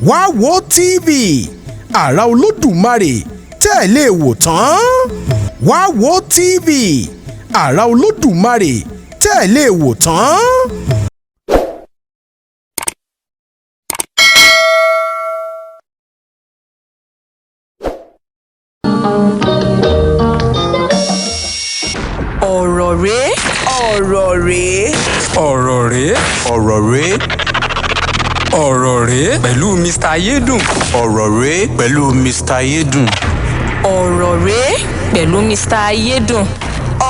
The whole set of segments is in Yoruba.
Wá wo TV, àrà Olódùmarè tẹ́ ẹ lè wò tán. Wá wo TV, àrà Olódùmarè tẹ́ ẹ lè wò tán. Ọ̀rọ̀ rèé, ọ̀rọ̀ rèé. Ọ̀rọ̀ rèé. Ọ̀rọ̀ rèé. Ọ̀rọ̀ rèé pẹ̀lú Mr Ayédùn. Ọ̀rọ̀ rèé pẹ̀lú Mr Ayédùn. Ọ̀rọ̀ rèé pẹ̀lú Mr Ayédùn.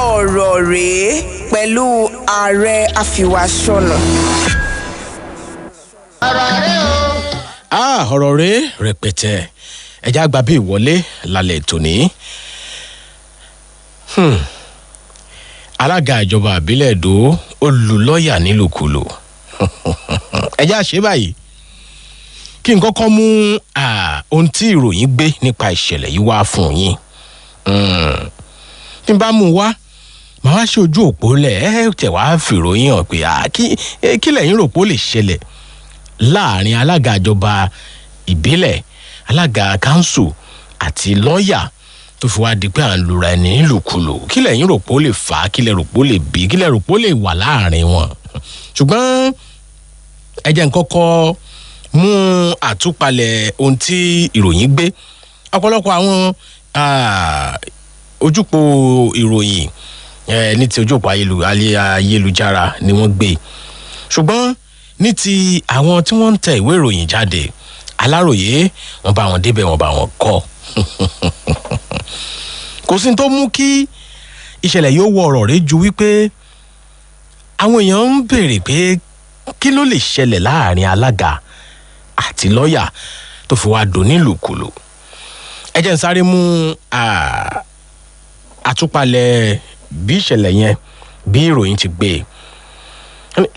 Ọ̀rọ̀ rèé pẹ̀lú Ààrẹ Àfìwàsọ̀nà. Ah, ọ̀rọ̀ rẹ̀ rẹpẹtẹ. Ẹja gba bí ìwọlé lálẹ́ tòní. Alága ìjọba àbílẹ̀ Èdò olùlọ́yà nílùkulù. Ẹja ṣe báyìí, kí n kọ́kọ́ mú ohun tí ìròyìn gbé nípa ìṣẹ̀lẹ̀ yìí wá fún yín. Tí n bá mú un wá, màá wá ṣe ojú òpó lẹ̀, ẹ tẹ̀ wá fìròyìn hàn pé kí lẹ̀yin rò pé ó lè ṣẹlẹ̀ láàrin alága ìjọba ìbílẹ̀, alága kanṣu àti lọ́ọ̀yà tó fi wá di pé à ń lura ẹni nílùkulù? Kí lẹ̀yin rò pé ó lè fà á? Kí lẹ rò pé ó lè bí? Kí lẹ rò pé ó lè wà láàrin wọn? Ṣùgbọ́n ẹ jẹ́ n kọ́kọ́ mú àtúpalẹ̀ ohun tí ìròyìn gbé. Ọ̀pọ̀lọpọ̀ àwọn ojúpọ̀ ìròyìn ní ti ojúpọ̀ ayélujára ni wọ́n gbé, ṣùgbọ́n ní ti àwọn tí wọ́n ń tẹ ìwé ìròyìn jáde, Aláròyé, wọ́n bá wọn débẹ̀, wọ́n bá wọn kọ́. Kò sí ní tó mú kí ìṣẹ̀lẹ̀ yóò wọ ọ̀rọ̀ rẹ̀ ju wípé àwọn èèyàn ń béèrè pé kí ló lè ṣẹlẹ̀ láàrin alága àti lọ́ọ̀yà tó fi wá dùn nílùkulù. Ẹ jẹ́ n sáré mú àtúpalẹ̀ bí ìṣẹ̀lẹ̀ yẹn, bí ìròyìn ti gbé e.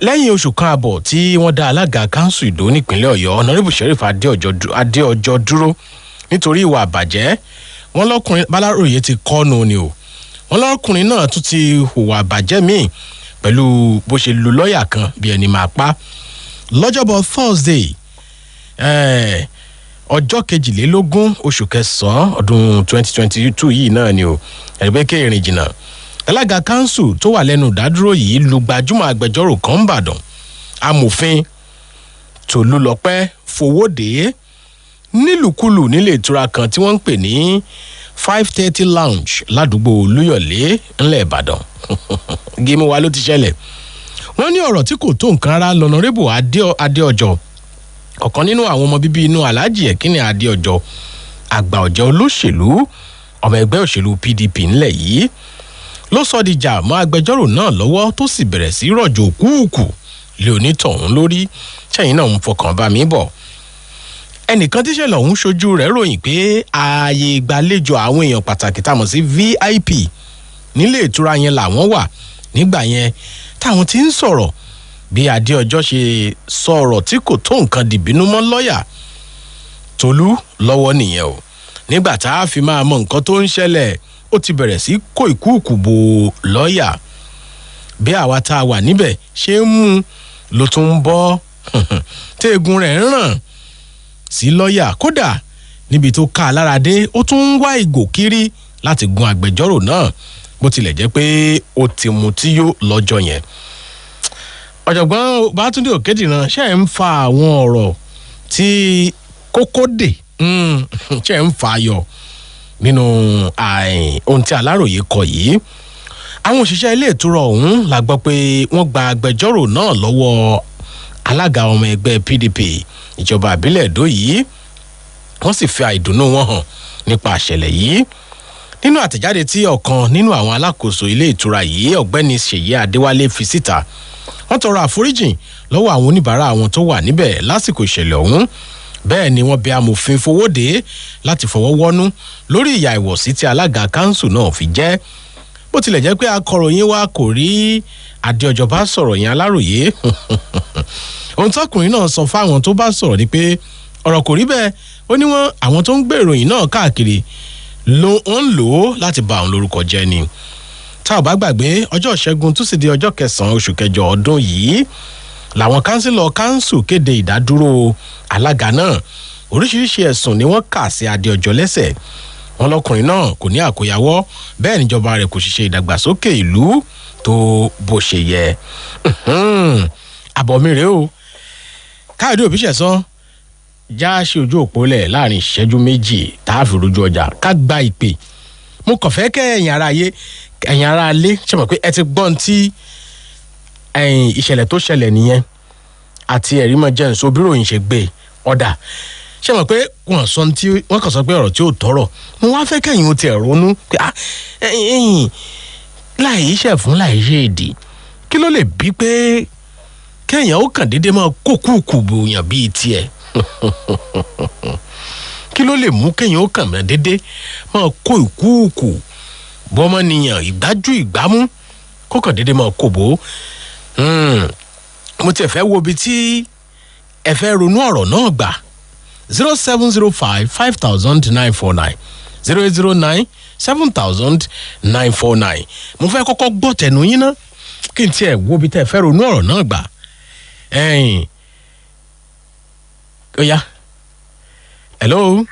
Lẹ́yìn oṣù kan àbọ̀ tí wọ́n dá alága kanṣu Ìdó nípínlẹ̀ Ọ̀yọ́, Ọ̀nàrẹ́bù Sheriff Adéọjọ́ dúró nítorí ìwà àbàjẹ́, wọ́n lọ́kùnrin Báláròyé ti kọ́nu ni o. Wọ́n lọ́kùnrin náà tún ti hùwà àbàjẹ́ míì pẹ̀lú bó ṣe lu lọ́ọ̀yà kan bí ẹni máa pa lọ́jọ́bọ̀ Thursday, ọjọ́ 22 oṣù kẹsàn-án ọdún 2022 yìí náà ni o. Ẹ̀rí pé kéèrìn jìnnà, alága kanṣu tó wà lẹ́nu ìdádúró yìí lu gbajúmọ̀ agbẹjọ́rò kan ń bàdàn, amòfin Tòlúlọpẹ́ Fowódé, nílùkulù nílé ìtura kan tí wọ́n ń pè ní 530 Lounge ládùúgbò Olúyọ̀lé ńlẹ̀ Ìbàdàn. Gímú wa ló ti ṣẹlẹ̀. Wọ́n ní ọ̀rọ̀ tí kò tó nǹkan rárá lọ́nàrẹ́bù Adéọjọ́, ọ̀kan nínú àwọn ọmọ bíbí inú Alhaji Ẹ̀kínní Adéọjọ́, àgbà ọ̀jẹ̀ olóṣèlú, ọmọ ẹgbẹ́ òṣèlú PDP ńlẹ̀ yìí, ló sọ di jà mọ́ agbẹjọ́rò náà lọ́wọ́, tó sì bẹ̀rẹ̀ sí rọ̀jò kúùkù lé onítọ̀hún lórí. Sẹ́yìn náà ń fọkàn bá mi bọ̀. Ẹnìkan tíṣẹ̀lẹ̀ ọ̀hún ṣojú rẹ̀ ròyìn pé ààyè ìgbàlejò àwọn èèyàn pàtàkì tá a mọ̀ sí VIP nílé ìtura yẹn làwọn wà nígbà yẹn táwọn ti ń sọ̀rọ̀ bí Adéọjọ́ ṣe sọ̀rọ̀ tí kò tó nǹkan dìbínú mọ́ lọ́ọ̀yà Tolú lọ́wọ́ nìyẹn o. Nígbà tá a fi máa mọ nǹkan tó ń ṣẹlẹ̀, ó ti bẹ̀rẹ̀ sí kó ìkúùkù bo lọ́ọ̀yà. Bí àwa tá a wà níbẹ̀ ṣe ń mú un ló tún ń bọ́ téègùn rẹ̀ ń ràn sí lọ́ọ̀yà. Kódà níbi tó ká a lára dé, ó tún ń wá ìgò kiri láti gun agbẹjọ́rò náà, bó tilẹ̀ jẹ́ pé ó ti mutí yó lọ́jọ́ yẹn. Ọ̀jọ̀gbọ́n Bátúndé Òkèdìran, ṣe ń fa àwọn ọ̀rọ̀ tí kókó dè, ṣe ń fa ayọ̀ nínú ohun tí Aláròye kọ yìí? Àwọn òṣìṣẹ́ ilé ìtura ọ̀hún la gbọ́ pé wọ́n gba agbẹjọ́rò náà lọ́wọ́ alága ọmọ ẹgbẹ́ PDP ìjọba àbílẹ̀ Èdó yìí, wọ́n sì fi àìdùnnú wọn hàn nípa àṣẹlẹ̀ yìí. Nínú àtẹ̀jáde tí ọ̀kan nínú àwọn alákòóso ilé ìtura yìí, Ọ̀gbẹ́ni Ṣèyí Adéwálé, fi síta, wọ́n tọrọ àforíjìn lọ́wọ́ àwọn oníbàárà àwọn tó wà níbẹ̀ lásìkò ìṣẹ̀lẹ̀ ọ̀hún. Bẹ́ẹ̀ ni wọ́n bẹ̀ amòfin Fowódé láti fọwọ́ wọ́nú lórí ìyà ìwọ̀sí tí alága kanṣu náà fi jẹ́. Bó tilẹ̀ jẹ́ pé akọ̀ròyìn wa kò rí Adéọjọ́ bá sọ̀rọ̀ yẹn, Aláròyé, ohun tọkùnrin náà sọ fáwọn tó bá sọ̀rọ̀ ni pé ọ̀rọ̀ kò rí bẹ́ẹ̀. Ó ní wọ́n àwọn tó ń gbé ìròyìn náà káàkiri ló ń lò ó láti ba òun lórúkọ jẹ́ ni. Tá ò bá gbàgbé, ọjọ́ ìṣẹ́gun túsídẹ̀ẹ́, ọjọ́ kẹsàn-án oṣù kẹjọ ọdún yìí Làwọn councillor council kéde ìdádúró alága náà. Oríṣiríṣi ẹ̀sùn ni wọ́n kà sí Adéọjọ́ lẹ́sẹ̀. Wọn lọkùnrin náà kò ní àkóyawọ́, bẹ́ẹ̀ níjọba rẹ̀ kò sì ṣe ìdàgbàsókè ìlú tó bó ṣe yẹ. Àbọ̀ mi rèé o. Káyọ̀dé Òbíṣẹ̀sán já ṣe ojú òpó lẹ̀ láàrin ìṣẹ́jú 2 tá a fi rojú ọjà ká gba ìpè. Mo kàn fẹ́ kẹ́ ẹ̀yin ara ayé, ẹ̀yin ara alé, ṣe mọ̀ pé ẹ ti gbọ́n tí ẹ̀yìn ìṣẹ̀lẹ̀ tó ṣẹlẹ̀ nìyẹn àti ẹ̀rí mọ̀ jẹ́ nsọ bí ròyìn ṣe gbé ọ̀dà. Ṣe mọ̀ pé wọ́n sọ tí wọ́n kàn sọ pé ọ̀rọ̀ tí ò tọrọ. Mo wá fẹ́ kẹ́yìn ó tiẹ̀ ronú pé ah, ẹ̀yìn láì iṣẹ́ fún láì ṣe èdè, kí ló lè bí pé kéèyàn ó kàn déédéé máa kó kúùkù bòyàn bíi tiẹ̀? Kí ló lè mú kéèyàn ó kàn mọ́ déédéé máa kó ìkúùkù bọ́mọnìyàn, ìgbájú ìgbámú, kó kàn déédéé máa kó bò ó? Mo tiẹ̀ fẹ́ wo ibi tí ẹ fẹ́ ronú ọ̀rọ̀ náà gbà. 0705 5949, 0809 7949. Mo fẹ́ kọ́kọ́ gbọ́ tẹnu yín ná, kí n tiẹ̀ wo ibi tẹ́ ẹ fẹ́ ronú ọ̀rọ̀ náà gbà. Ẹ̀yìn ó yá, hello.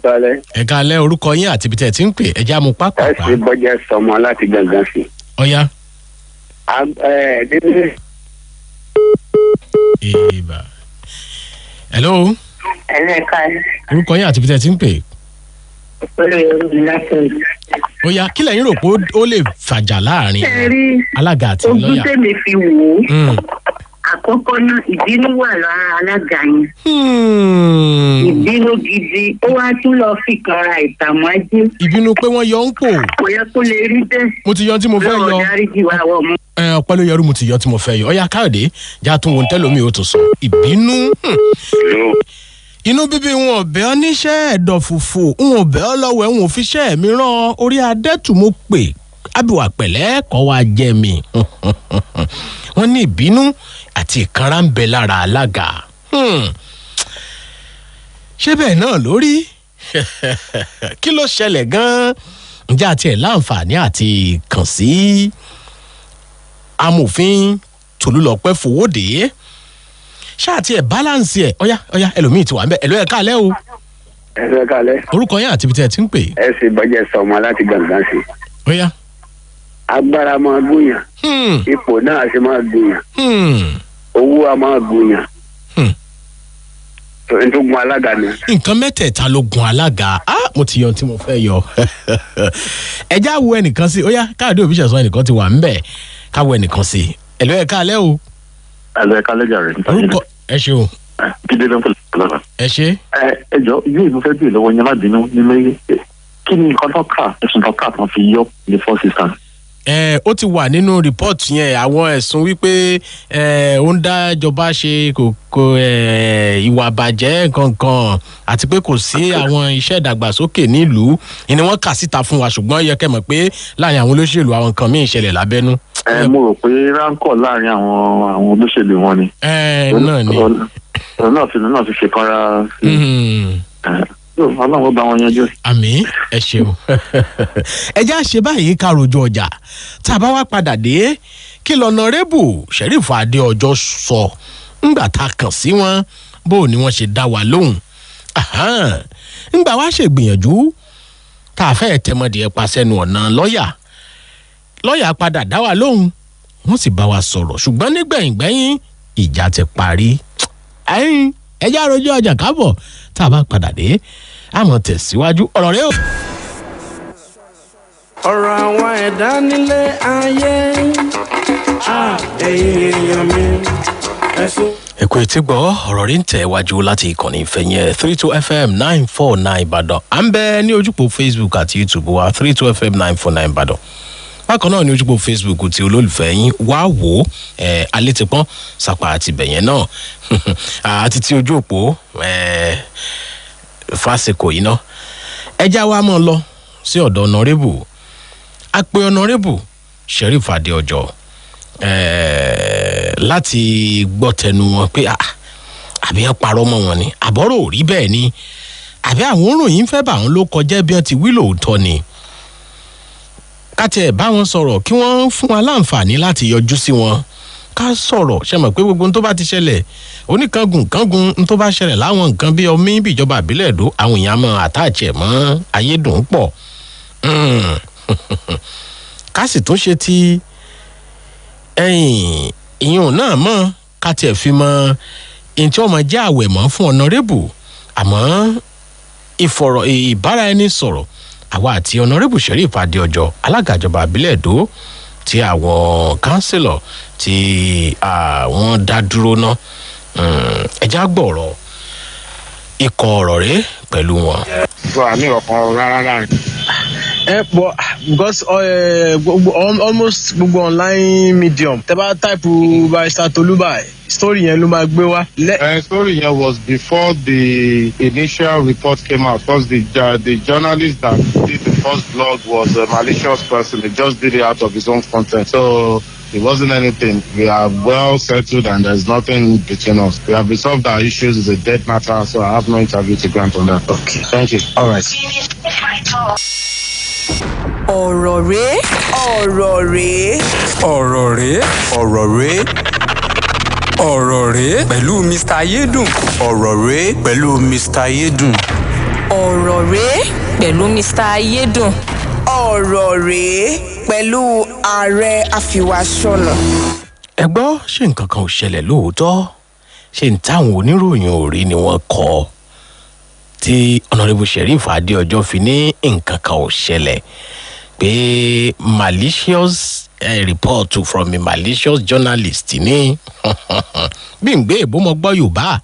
Sọlẹ. Ẹ káalẹ́. Orúkọ yín àti ibi tẹ́ ẹ ti ń pè? Ẹ já mu pápá. Ẹ ṣe bọjẹ sọmọ láti gangan sí. Ọ̀ya. Ẹ nínú. Ìbà, hello. Ẹlẹ́ka. Orúkọ yín àti ibi tẹ́ ẹ ti ń pè? Olóyè látọ̀. Ó yá, kí lẹ́yìn rò pé ó lè fàjà láàrin Ṣé rí alága àti ojú lọ́ọ̀yà? tèmi fi wò ó, àkọ́kọ́ náà, ìbínú wà lára alága yẹn. Ìbínú gidi. Ó wá tún lọ fi kanra ìtàmájú. Ìbínú pé wọ́n yọ ń pò. Kò yẹ kó lè rí bẹ́ẹ̀. Mo ti yọ ohun tí mo fẹ́ Lọ́wọ́ yọ. dáríjì wá wọ̀ mọ́. Ẹ ọpẹ́ ló yọrù. Mo ti yọ tí mo fẹ́ yọ. Ọyá Káyọ̀dé, já tún wo tẹ́lómi ó tún sọ ìbínú. Inú bíbí wọn ọbẹ̀ ọ níṣẹ́ ẹ̀dọ̀ fùfù ń ọbẹ̀ ọ lọ́wọ́ ẹ̀ ń òfiṣẹ́ mi rán orí adẹ́tù. Mo pè ábíwá pẹ̀lẹ́ kọ́ wa jẹ́ mi. Wọ́n ní ìbínú àti ìkanra ń bẹ lára alága. Ṣé bẹ́ẹ̀ náà lórí? Kí ló ṣẹlẹ̀ gan-an? Ǹjẹ́ àti ẹ̀ láǹfààní àti kàn sí amòfin Tòlúlọpẹ́ Fowódé ṣáà tí ẹ̀ balance ẹ̀? Ọ̀yá ọ̀yá, ẹlòmíì ti wà ń bẹ̀. Ẹ̀ló, ẹ̀ káalẹ́ o. Ẹ ṣe kalẹ. Orúkọ yẹn àti ibi tí ẹ ti ń pè? Ẹ ṣe bọjẹ sọmọ láti gangan sí. Ọ̀yá. Agbára máa gúnyàn. Ipò náà sì máa gúnyàn. Owó a máa gúnyàn. N tó gun alága ni. Nǹkan mẹ́tẹ̀ẹ̀ta ló gun alága. Á mo ti yọ ohun tí mo fẹ́ yọ. Ẹ já wo ẹnìkan sí. Ọ̀yá Káàdé Òbí ṣẹ̀sán, ẹnìkan ti wà ń bẹ̀, ká wo ẹnìkan sí. Ẹ̀ló, ẹ̀ káalẹ́ o. Alẹ́ kálẹ̀ jàre. Orúkọ? Ẹ ṣeun. Jíde ló ń pè lọ́la. Ẹ ṣe. Ẹ ẹ jọ, yóò mo fẹ́ bèèrè lọ́wọ́ yẹn, má bínú nílé, kí ni nǹkan tó kà, ẹ̀sùn tó kà tán fi yọ ní first instance? Ẹ ó ti wà nínú report yẹn, àwọn ẹ̀sùn wípé ẹ ó ń dá ìjọba ṣe kò ẹ ìwà bàjẹ́ kankan àti pé kò sí àwọn iṣẹ́ ìdàgbàsókè nílùú ni wọ́n kà síta fún wa. Ṣùgbọ́n yẹ kẹ́ mọ̀ pé láàrin àwọn olóṣèlú, àwọn nǹkan míì ṣẹlẹ̀ lábẹ́nú. Ẹ mo rò pé ráńkọ̀ láàrin àwọn olóṣèlú wọn ni. Ẹ náà ni. Òun náà fi ṣe kanra. Ọlọ́run ó bá wọn yanjú. Àmì, ẹ ṣeun. Ẹ já ṣe báyìí, ká rojú ọjà. Tá a bá wá padà dé, kí lọ́nàrẹ́bù Sheriff Adéọjọ́ sọ ńgbà tá a kàn sí wọn? Bó ni wọ́n ṣe dá wa lóhùn? Ahan. Ńgbà wá ṣègbìyànjú tá a fẹ́ tẹmọdì ẹ̀ pa sẹ́nu ọ̀nà lọ́ọ̀yà, lọ́ọ̀yà padà dá wa lóhùn, wọ́n sì bá wa sọ̀rọ̀, ṣùgbọ́n nígbẹ̀yìngbẹ̀yìn ìjà ti parí. Ẹ̀yin, ẹ já rojú ọjà kábọ̀. Tá a bá padà dé, a mọ̀ tẹ̀síwájú ọ̀rọ̀ rẹ o. Ọ̀rọ̀ àwọn ẹ̀dá nílé ayé, ẹ̀yin èèyàn mi, ẹ̀sùn. Ẹ kú etí gbọ́. Ọ̀rọ̀ rí ń tẹ̀ wájú láti ìkànnì ìfẹ̀yìn 32 FM 949 Ìbàdàn. À ń bẹ ní ojúpọ̀ Facebook àti YouTube wa, 32 FM 949 Ìbàdàn. Bákan náà ní ojúpọ̀ Facebook ti olólùfẹ́ yín wá wò ó, ẹ̀ alẹ́ ti pọ́n sàpà àti bẹ̀yẹn náà àti ti ojú òpó ẹ̀ fásikò yìí náà. Ẹ já wa mọ́ ọ lọ sí ọ̀dọ̀ ọ̀nàrẹ́bù. A pe ọ̀nàrẹ́bù Sheriff Adéọjọ́ láti gbọ́ tẹnu wọn pé ah, àbí wọn parọ́ mọ́ wọn ni, àbọ̀rò ò rí bẹ́ẹ̀ ni, àbí àwọn òròyìn fẹ́ bà wọn ló kọjá bí wọ́n ti wí lóòótọ́ ni. Káti ẹ̀ bá wọn sọ̀rọ̀ kí wọ́n fún wa láǹfààní láti yọjú sí wọn. Ká sọ̀rọ̀, ṣe mọ̀ pé gbogbo ohun tó bá ti ṣẹlẹ̀, oníkangun kangun, ohun tó bá ṣẹlẹ̀ láwọn nǹkan bíi ọmí bí ìjọba àbílẹ̀ Èdó, àwọn èèyàn máa àtàchì ẹ̀ mọ́ Ayédùn pọ̀. Ká sì tún ṣe ti ẹ̀yìn ìyún náà mọ́, ká tiẹ̀ fi mọ ẹni tí wọ́n máa jẹ́ àwẹ̀ mọ́ fún honourable. Àmọ́ ìfọ̀rọ̀ ìbára ẹni sọ̀rọ̀ àwa àti Honourable Sheriff Adéọjọ́, alága ìjọba àbílẹ̀ Èdó, tí àwọn councillor tí àwọn dá dúró ná, ẹja gbọ̀rọ̀ ikọ̀ ọ̀rọ̀ rẹ̀ pẹ̀lú wọn. Sọ àmì ọ̀kan rárá rárá. Ẹ pọ because gbogbo almost gbogbo online medium, tẹ bá type Barrister Tolu báyìí, story yẹn ló máa gbé wá. Story yẹn was before the initial report came out, because the journalist that did the first blog was a malicious person. He just did it out of his own content. So it wasn't anything. We are well settled and there's nothing between us. We have resolved our issues. It's a dead matter, so I have no interview to grant on that. Okay. Thank you. All right. Ọ̀rọ̀ rèé, ọ̀rọ̀ rèé. Ọ̀rọ̀ rèé. Ọ̀rọ̀ rèé. Ọ̀rọ̀ rèé pẹ̀lú Mr Ayédùn. Ọ̀rọ̀ rèé pẹ̀lú Mr Ayédùn. Ọ̀rọ̀ rèé pẹ̀lú Mr Ayédùn. Ọ̀rọ̀ rèé pẹ̀lú Ààrẹ Àfìwàsọ̀nà. Ẹ gbọ́, ṣé nǹkan kan ò ṣẹlẹ̀ lóòótọ́? Ṣé n táwọn oníròyìn ò rí ni wọ́n kọ tí Honourable Sheriff Adéọjọ́ fi ní nǹkan kan ò ṣẹlẹ̀, pé malicious report from a malicious journalist ní bí n gbé ìbomọ gbọ́ Yorùbá?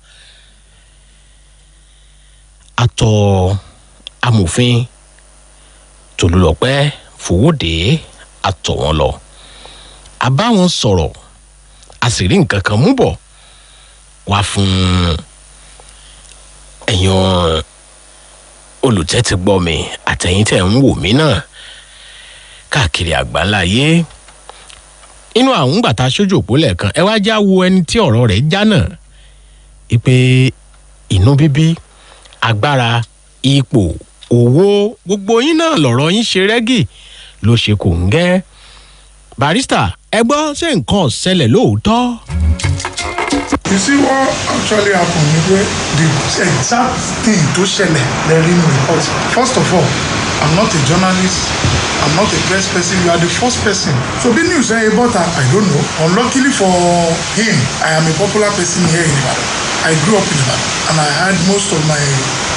Àtọ̀ amòfin Tòlúlọpẹ́ Fowódé, àtọ̀ wọn lọ, a bá wọn sọ̀rọ̀, a sì rí nǹkan kan mú bọ̀ wá fún ẹ̀yin olùtẹ́tígbọ́ mi àtẹ̀yin tẹ̀ ń wò mí náà káàkiri àgbáńlá ayé. Inú àwọn gbàtà sójú òpó lẹ́ẹ̀kan, ẹ wá já wo ẹni tí ọ̀rọ̀ rẹ̀ já náà, ìpè inú bíbí, agbára, ipò, owó, gbogbo yín náà lọ̀rọ̀ yín ṣe rẹ́gì ló ṣe kò ń gẹ́. Barrister, ẹ gbọ́, ṣé nǹkan ò ṣẹlẹ̀ lóòótọ́? You see, what actually happened ni pé the exact thing tó ṣẹlẹ̀ lẹ rí nínú report. First of all, I'm not a journalist, I'm not a press person. You are the first person. So bí news ẹ bọ́ta, I don't know. Unluckily for him, I am a popular person here in Ibadan. I grew up in Ibadan and I had most of my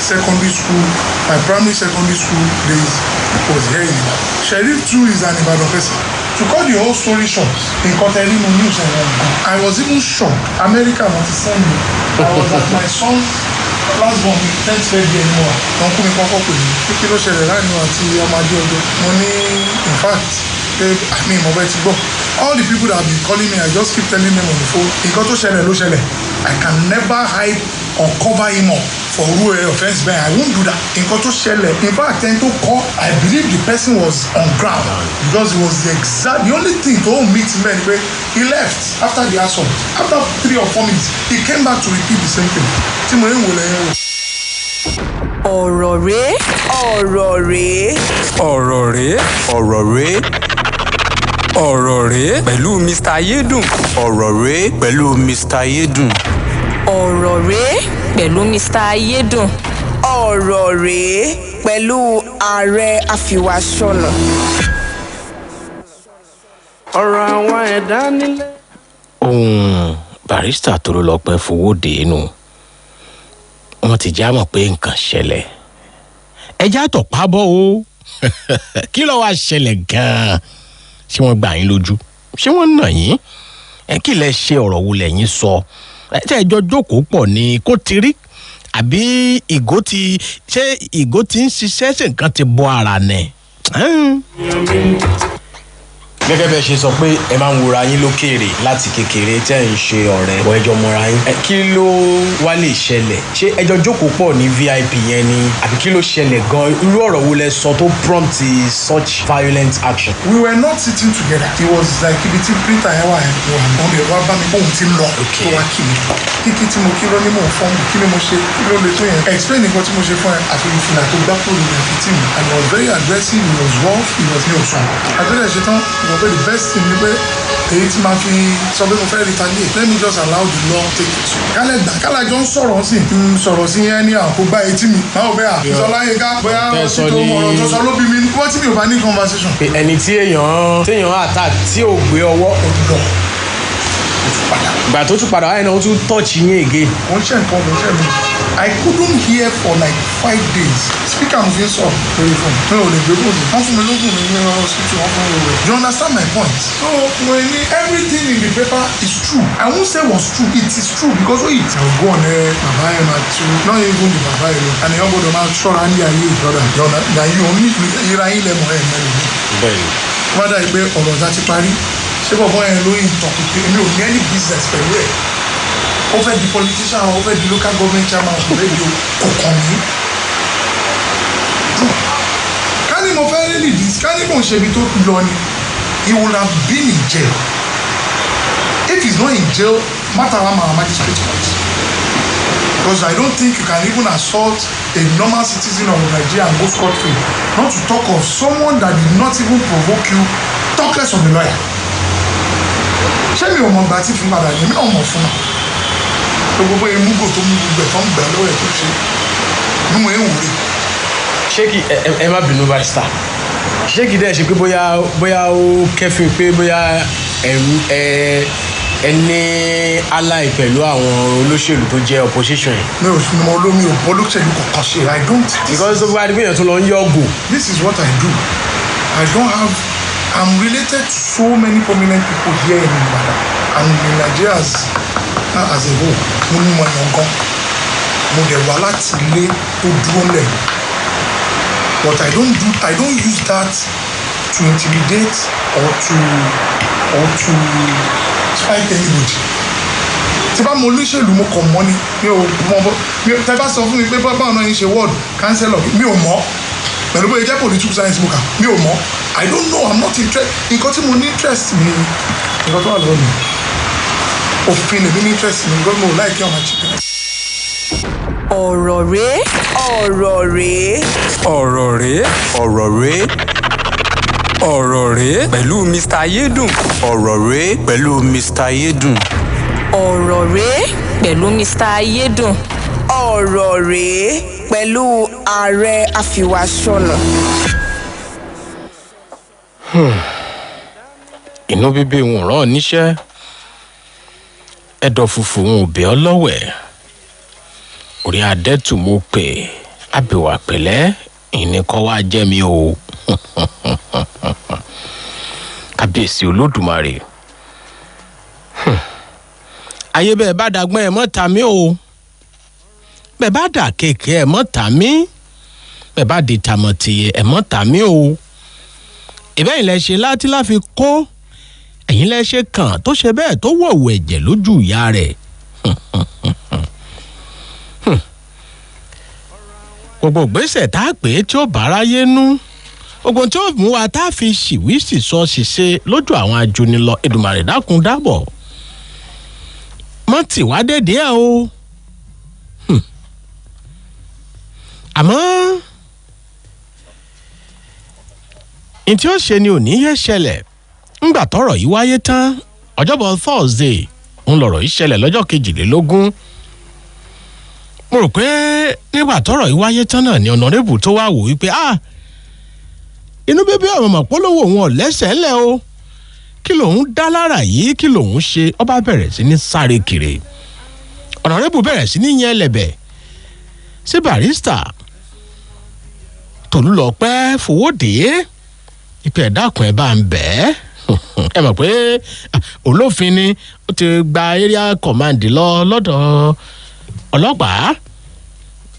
secondary school, my primary, secondary school days was here in Ibadan. Sheriff too is an Ibadan person. To cut the whole story short, nǹkan tẹ nínú news ẹ̀ wọ̀n gan, I was even shocked. America wọn ti send me. I was at my son last born mi 10th birthday ni mo wà. Wọn kú mi kọ́kọ́ pè mí pé kí ló ṣẹlẹ̀ láàrin wa àti ọmọ adé ọjọ́. Mo ní in fact pé àmì ìmọ̀ bẹ́ẹ̀ ti gbọ́. All the people that have been calling me, I just keep telling them on the phone, nǹkan tó ṣẹlẹ̀ ló ṣẹlẹ̀. I can never hide or cover him up for ru offence bẹ́ẹ̀. I won't do that. Nǹkan tó ṣẹlẹ̀, in fact, ẹni tó kọ́, I believe the person was on ground, because it was the exact, the only thing tó meet mbẹ́ ni pé he left after the assault. After 3 or 4 minutes, he came back to repeat the same thing tí mo ń wò lẹ́yìn wò. Ọ̀rọ̀ rèé, ọ̀rọ̀ rèé. Ọ̀rọ̀ rèé. Ọ̀rọ̀ rèé. Ọ̀rọ̀ rèé pẹ̀lú Mr Ayédùn. Ọ̀rọ̀ rèé pẹ̀lú Mr Ayédùn. Ọ̀rọ̀ rèé pẹ̀lú Mr Ayédùn. Ọ̀rọ̀ rèé pẹ̀lú Ààrẹ Àfìwàsọ̀nà. Ọ̀rọ̀ àwọn ẹ̀dá nílẹ̀. Ohun Barrister Tolúlọpẹ́ Fowódé nù, wọ́n ti já mọ̀ pé nǹkan ṣẹlẹ̀. Ẹjẹ́ àtọ̀pá bọ́ o, kí ló wá ṣẹlẹ̀ gan-an? Ṣé wọ́n gbà yín lójú? Ṣé wọ́n nà yín? Ẹ kí lẹ ṣe? Ọ̀rọ̀ wo lẹ̀yin sọ? Ẹ tẹ́ ẹ jọ jókòó pọ̀ ní kó ti rí, àbí ìgò ti ṣé, ìgò ti ń ṣiṣẹ́, ṣe nǹkan ti bọ́ ara nẹ̀? Gẹ́gẹ́ bẹ́ẹ̀ ṣe sọ pé ẹ máa ń wora yín lókèèrè láti kékeré tẹ́ ń ṣe ọ̀rẹ́ bọ̀, ẹjọ́ mọ́ra yín. Ẹ kí ló wá lè ṣẹlẹ̀? Ṣé ẹjọ́ jókòó pọ̀ ní VIP yẹn ni, àbí kí ló ṣẹlẹ̀ gan? Irú ọ̀rọ̀ wo lẹ sọ tó prompt such violent action? We were not sitting together. It was like ibi tí printer yẹn wà yẹn wà, wọn lè wá bá mi kóhun ti ń lọ, tó wá kí mi. Kíkí tí mo kí ló ní mò ń fọ́n mi. Kí ni mo ṣe? Kí ló lè tó yẹn? Explain nǹkan tí mo ṣe fún ẹ. Àfi ìfìlà tó gbá kúrò lórí ẹ̀fí tì mí, and he was very aggressive. He was rough. He was ní òsùn àtúndẹ̀ ṣetán. He mọ̀ pé the best thing ni pé èyí tí máa fi sọ pé mo fẹ́ retaliate, let me just allow the law take it. Kálẹ̀ gbà kálẹ̀ jọ ń sọ̀rọ̀ sí ń sọ̀rọ̀ sí yẹn ní àkó gbá etí mi máa ò bẹ́ẹ̀ à Sọlá Yínká bóyá Tẹ́ sọ ọtí tó ọ̀rọ̀ tó sọ ló bí mi, wọ́n tí mi ò bá ní conversation. Pé ẹni tí èèyàn attack tí ò gbé ọwọ́. Ó lọ, ó tún padà. Ìgbà tó tún padà wáyé náà, ó tún touch yín again. Kò ń ṣe nǹkan, kò ń ṣe mi. I couldn't hear for like 5 days. Speaker mo fi ń sọ̀rọ̀ lórí fóònù, mi ò lè gbé fóònù. Wọ́n fún mi lógún mi ní hospital, wọ́n fún mi lówó. You understand my point? So mo ní everything in the paper is true. I won't say was true, it is true, because ó yìí. I will go on air, bàbá yẹn máa tú, not even the bàbá yẹn lọ, and èèyàn gbọ́dọ̀ máa ṣọ́ra ní ayé ìjọba yọ̀nà yàyí òun ní ìra yín lẹ́mọ̀ ẹ̀ mẹ́rin mi. Wọ́n dà pé ọ̀rọ̀ ọ̀tá ti parí. Ṣé bọ̀bọ̀ yẹn ló ń tàn pípé? Èmi ò ní any business pẹ̀lú ẹ̀. Ó fẹ́ di politician, ó fẹ́ di local government chairman, kò fẹ́ di o, kò kàn mí. Ká ní mo fẹ́ really this, ká ní mò ń ṣe ibi tó lọ ni, he would have been in jail. If he's not in jail, matter wa ma magistrate court, because I don't think you can even assault a normal citizen of Nigeria and go scot free, not to talk of someone that did not even provoke you, talk less of a lawyer. Ṣé mi ò mọ̀ gbà tí fún padà ní? Èmi náà mọ̀ fún náà gbogbo emúgò tó mú gbogbo ẹ̀ tó ń gbà lọ́wọ́ ẹ̀ tó ṣe ní mo ń wúre. Ṣé kì ẹ má bínú, barrister, ṣé kì í dẹ́ ṣe pé bóyá ó kẹ́fìn pé bóyá ẹ ní ally pẹ̀lú àwọn olóṣèlú tó jẹ́ opposition yẹn? Mi ò mọ olómi ò bọ́ olóṣèlú kankan ṣe. I don't. Because tó bá rí pé èèyàn tún lọ ń yọ̀gò. This is what I do. I don't have, I'm related to so many prominent people here in Ibadan and in Nigeria as a whole. Mo ní mo yàn gan, mo dẹ̀ wá láti ilé tó dúró lẹ̀, but I don't use that to intimidate or to spite anybody. Tí bá mo olóṣèlú, mo kàn mọ́ ni. Mi ò mọ bó mi ò tẹ́ bá sọ fún mi pé báwọn náà ń ṣe ward councillor, mi ò mọ̀. Pẹ̀lú bóyá jẹ́ political science mo kà, mi ò mọ̀. I don't know, I'm not interested. Nǹkan tí mo ní interest mi, nǹkan tó wà lọ́wọ́ mi, òfin lèmi ní interest mi, because mo like ọmọ chicken. Ọ̀rọ̀ rèé, ọ̀rọ̀ rèé. Ọ̀rọ̀ rèé. Ọ̀rọ̀ rèé. Ọ̀rọ̀ rèé pẹ̀lú Mr Ayédùn. Ọ̀rọ̀ rèé pẹ̀lú Mr Ayédùn. Ọ̀rọ̀ rèé pẹ̀lú Mr Ayédùn. Ọ̀rọ̀ rèé pẹ̀lú ààrẹ àfìwàsọ̀nà. Inú bíbí wọn rán ọ níṣẹ́, ẹ̀dọ̀ fùfù wọn ò bẹ́ ọ lọ́wẹ̀. Orí adẹ́tù mo pè ábẹ̀wà pẹ̀lẹ́ ìníkọ́ wá jẹ́ mi o. Kábíyèsí Olódùmarè. Ayé bẹ́ẹ̀ bá dàgbọ́n ẹ̀ mọ́ ta mí o, bẹ́ẹ̀ bá dà kéèké ẹ̀ mọ́ ta mí, bẹ́ẹ̀ bá di tàmọ̀tìyẹ ẹ̀ mọ́ ta mí o. Ìbẹ́yìn lẹ ṣe láti láfi kó, ẹ̀yin lẹ ṣe kàn tó ṣe bẹ́ẹ̀ tó wọ̀wọ̀ ẹ̀jẹ̀ lójú ìyá rẹ̀. Gbogbo ìgbésẹ̀ tá a pè é tí ó bá aráyé nú, ogun tí ó mú wa tá a fi ṣìwí sì sọ ṣìṣe lójú àwọn ajúnilọ, Èdùmàrè dákun dábọ̀ mọ́ tì wá dédé ẹ̀ o. Àmọ́ n tí ó ṣe ni ò ní yé ṣẹlẹ̀. Ńgbà tọ́rọ̀ yìí wáyé tán, ọjọ́bọ̀ Thursday ń lọ̀rọ̀ yìí ṣẹlẹ̀ lọ́jọ́ 22. Mo rò pé nígbà tọ́rọ̀ yìí wáyé tán náà ni honourable tó wá wò wípé, ah, inú bíbí ọ̀rọ̀ mọ̀ polówó òun ọ̀lẹ́sẹ̀ ńlẹ̀ o, kí lòun dá lára yìí, kí lòun ṣe? Ó bá bẹ̀rẹ̀ sí ní sáré kiri. Honourable bẹ̀rẹ̀ sí ní yẹn lẹ̀bẹ̀ sí barrister Tolúlọpẹ́ Fowódé ìpè, ẹ̀dákun, ẹ̀ bá ń bẹ̀ ẹ́. Ẹ mọ̀ pé olófin ni, ó ti gba area command lọ lọ́dọ̀ ọlọ́pàá.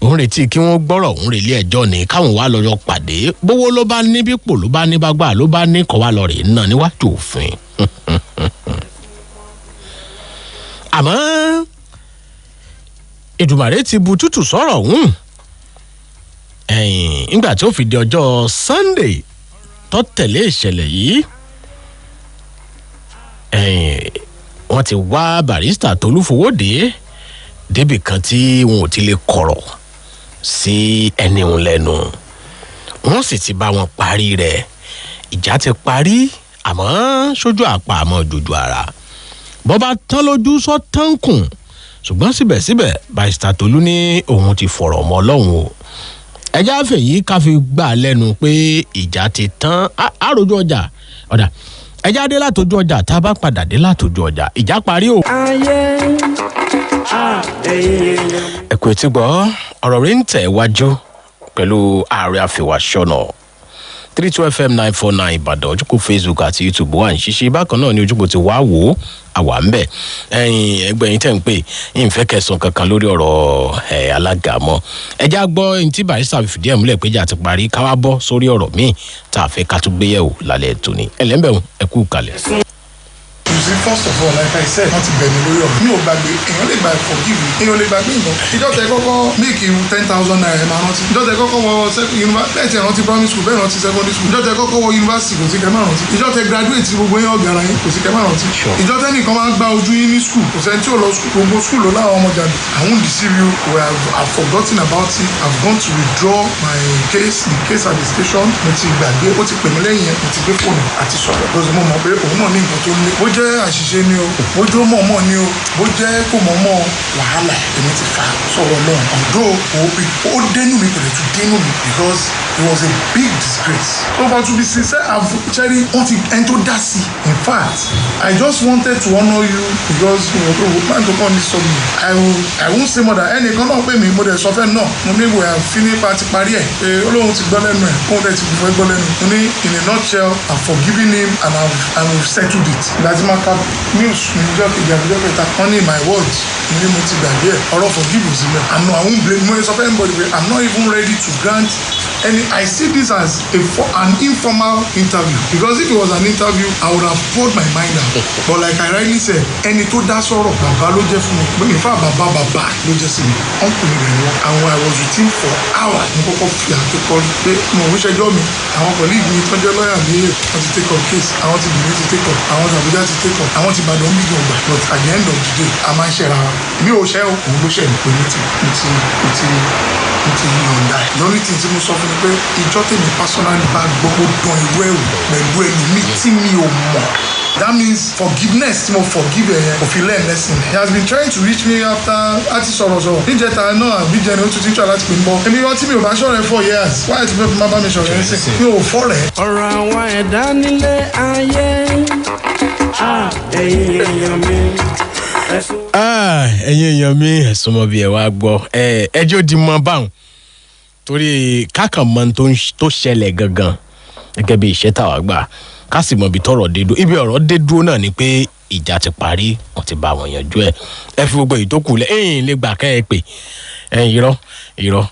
Òun retí kí wọ́n gbọ́rọ̀ òun relé ẹjọ́ ni káwọn wá lọ́jọ́ pàdé. Bówó ló bá ní, bípò ló bá ní, bá gbà ló bá ní, kọ́ wá lọ rè náà níwájú òfin. Àmọ́ Èdùmàrè ti bu tútù sọ̀rọ̀ ọ̀hún. Ẹ̀yìn nígbà tí ó fi di ọjọ́ Sunday tó tẹ̀lé ìṣẹ̀lẹ̀ yìí, ẹ̀yìn wọ́n ti wá barrister Tolúfowódé débì kan tí wọn ò ti lè kọ̀rọ̀ sí ẹni òun lẹ́nu, wọ́n sì ti bá wọn parí rẹ̀. Ìjà ti parí. Àmọ́ sójú àpá àmọ́ jòjò ara bọ́ba tán lójú sọ tán kùn. Ṣùgbọ́n síbẹ̀síbẹ̀, Barrister Tolú ní òun ti fọ̀rọ̀ mọ́ Ọlọ́run o. Ẹjẹ́ àfẹ̀yí ká fi gbà lẹ́nu pé ìjà ti tán. Àròjù ọjà ọ̀dà, ẹjẹ́ adé látòjú ọjà. Tá a bá padà dé látòjú ọjà, ìjà parí o. Ayé a, ẹ̀yin èèyàn. Ẹ kú etí gbọ́, ọ̀rọ̀ rí ń tẹ̀ wájú pẹ̀lú ààrẹ àfìwàṣọ́nà. 32 FM 949 Ìbàdàn, ojúkò Facebook àti YouTube wà ní ṣíṣe bákan náà ní ojúkò ti wá wò ó, àwa ń bẹ̀. Ẹ̀yin ẹgbẹ́ yín tẹ̀ ń pè ìfẹ́ kẹsàn kankan lórí ọ̀rọ̀ ẹ̀ alága mọ́. Ẹ já gbọ́ ẹni tí Barrister fìdí ẹ̀ múlẹ̀ pé ìjà ti parí, ká wá bọ́ sórí ọ̀rọ̀ míì tá a fẹ́ ká tún gbéyẹ̀wò lálẹ́ tòní. Ẹlẹ́mbẹ̀rún, ẹ kú kalẹ̀. You see, first of all, like I said, wọ́n ti bẹ̀ mí lórí ọ̀rọ̀. Mi ò gbàgbé, èèyàn lè gba forgive me, èèyàn lè gbàgbé nǹkan. Ìjọ tẹ kọ́kọ́ make you ₦10,000, ẹ̀ máa rántí. Ìjọ tẹ kọ́kọ́ wọ university, bẹ́ẹ̀ tí ẹ̀ rántí primary school, bẹ́ẹ̀ rántí secondary school. Ìjọ tẹ kọ́kọ́ wọ university, kò sí kẹ́ máa rántí. Ìjọ tẹ graduate, gbogbo yín ọ̀gá ara yín, kò sí kẹ́ máa rántí. Ìjọ tẹ nìkan máa ń gba ojú yín ní school, kò sẹ́ni tí ò lọ school, gbogbo school ló láwọn ọmọ jàdù. I won't deceive you, we have I've forgotten about it. I've gone to withdraw my case, the case at the station. Mo ti gbàgbé, ó ti pè mí lẹ́yìn yẹn, mo ti gbé fóònù àti sọ̀rọ̀. Lọ́sọ̀ mo mọ̀ pé òun náà ní nǹkan tó ń lé. Bó jẹ́ àṣìṣe ni o, bó jó mọ̀ọ́mọ̀ ni o, bó jẹ́ kò mọ̀ọ́mọ̀, wàhálà èmi ti fà sọ̀rọ̀ náà. Although ó dénú mi, kò lè tún dénú mi because it was a big disgrace. So, but to be sincere, I've cherry wọ́n ti ẹni tó dá sí. In fact, I just wanted to honour you because man tó kàn ní sọ mi. I won't say more than ẹnìkan náà pè mí, mo dẹ̀ sọ fẹ́ náà. Mo ní we have finished, pa ti parí ẹ̀. Pé Olóhùn ti gbọ́ lẹ́nu ẹ̀, kóun dẹ̀ ti fẹ́ gbọ́ lẹ́nu. Mo ní in a nutshell, I've forgiven him and we've settled it. Ìgbà tí máa ka news ní ọjọ́ kejì àbí ọjọ́ kẹta, wọ́n ní my words, mo ní mo ti gbàgbé ẹ̀. Ọ̀rọ̀ forgive ò sí mẹ́. I'm not, I won't blame, mo sọ fẹ́ anybody pé I'm not even ready to grant any. I see this as an informal interview, because if it was an interview, I would have poured my mind out. But like I rightly said, ẹni tó dá sọ̀rọ̀, bàbá ló jẹ́ fún mi. In fact, bàbá bàbá ló jẹ́ sí mi. Uncle mi rẹ̀ ni wọ́n. And I was with him for hours. Mo kọ́kọ́ fi àkẹ́kọ̀ọ́ pé mo ò ń ṣẹjọ́ mi. Àwọn colleague mi tó jẹ́ lọ́ọ̀yà mi, wọ́n ti take up case. Àwọn ti Benin ti take up. Àwọn ti Abuja ti take up. Àwọn ti Ìbàdàn bí gbọ̀ngbà. But at the end of the day, a máa ń ṣẹ̀ra wa. Mi ò ṣẹ́ o, òun ló ṣẹ̀ mí pé mo ti yọ̀ǹda ẹ̀. The only thing tí mo sọ fún mi pé ìjọ tèmi personally bá gbọ́ ó dán irú ẹ̀wù pẹ̀lú ẹlòmíì tí mi ò mọ̀, that means forgiveness tí mo forgive ẹ yẹn kò fi learn lesson. He has been trying to reach me after àti sọ̀rọ̀ sọ̀rọ̀ níjẹta náà àbí jẹni, ó tún ti ń try láti pè mí bọ́. Èmi wọn tí mi ò bá ṣọ̀rẹ́ 4 years, wáyé tí fẹ́ fi máa bá mi ṣọ̀rẹ́ ń sìn, mi ò fọ́rẹ̀ẹ́. Ọ̀rọ̀ àwọn ẹ̀dá nílé ayé a, ẹ̀yin èèyàn mi. Ah, ẹ̀yin èèyàn mi, ẹ̀sùn mọ́ bí ẹ wá gbọ́ ẹ, ẹjọ́ di mọ́ báwọn torí kákan mọ ohun tó ṣẹlẹ̀ gangan gẹ́gẹ́ bí iṣẹ́ táwa gbà, ká sì mọ ibi tọ́rọ̀ dé dúró. Ibi ọ̀rọ̀ dé dúró náà ni pé ìjà ti parí, wọ́n ti bá wọn yanjú ẹ̀. Ẹ fi gbogbo èyí tó kù lẹ̀, ẹ̀yìn lè gbà kẹ́ ẹ pè ẹ̀yìn. Irọ́, irọ́,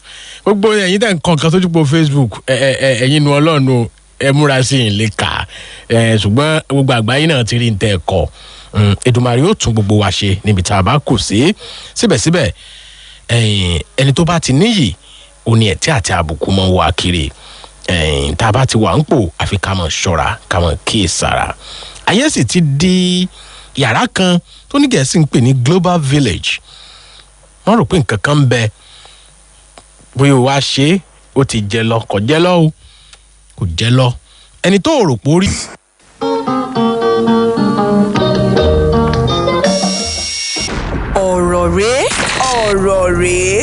gbogbo ẹ̀yin tẹ̀ ń kọ́ nǹkan sójú po Facebook, ẹ ẹ ẹ ẹ̀yin nu Ọlọ́run o, ẹ múra sí i lè kà ẹ. Ṣùgbọ́n gbogbo àgbáyé náà ti rí ní tẹ́ ẹ kọ́. Èdùmàrè yóò tún gbogbo wa ṣe níbi tá a bá kù sí. Síbẹ̀síbẹ̀, ẹ̀yìn ẹni tó bá ti níyì, ó ní ẹ̀tẹ́ àti àbùkù mọ́ wá kiri. Ẹ̀yìn tá a bá ti wà ń pò, àfi ká mọ̀ ṣọ́ra, ká mọ̀ kíyèsára. Ayé sì ti di yàrá kan tó ní Gẹ̀ẹ́sì ń pè ní global village. Wọ́n rò pé nǹkan kan ń bẹ, bóyá o wá ṣe é, ó ti jẹ lọ, kò jẹ lọ o, kò jẹ lọ ẹni tó rò pé ó rí. Ọ̀rọ̀ rèé, ọ̀rọ̀ rèé.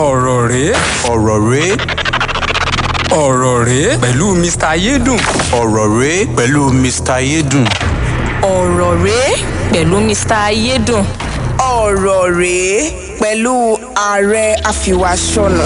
Ọ̀rọ̀ rèé. Ọ̀rọ̀ rèé. Ọ̀rọ̀ rèé pẹ̀lú Mr Ayédùn. Ọ̀rọ̀ rèé pẹ̀lú Mr Ayédùn. Ọ̀rọ̀ rèé pẹ̀lú Mr Ayédùn. Ọ̀rọ̀ rèé pẹ̀lú ààrẹ àfìwàṣọ̀nà.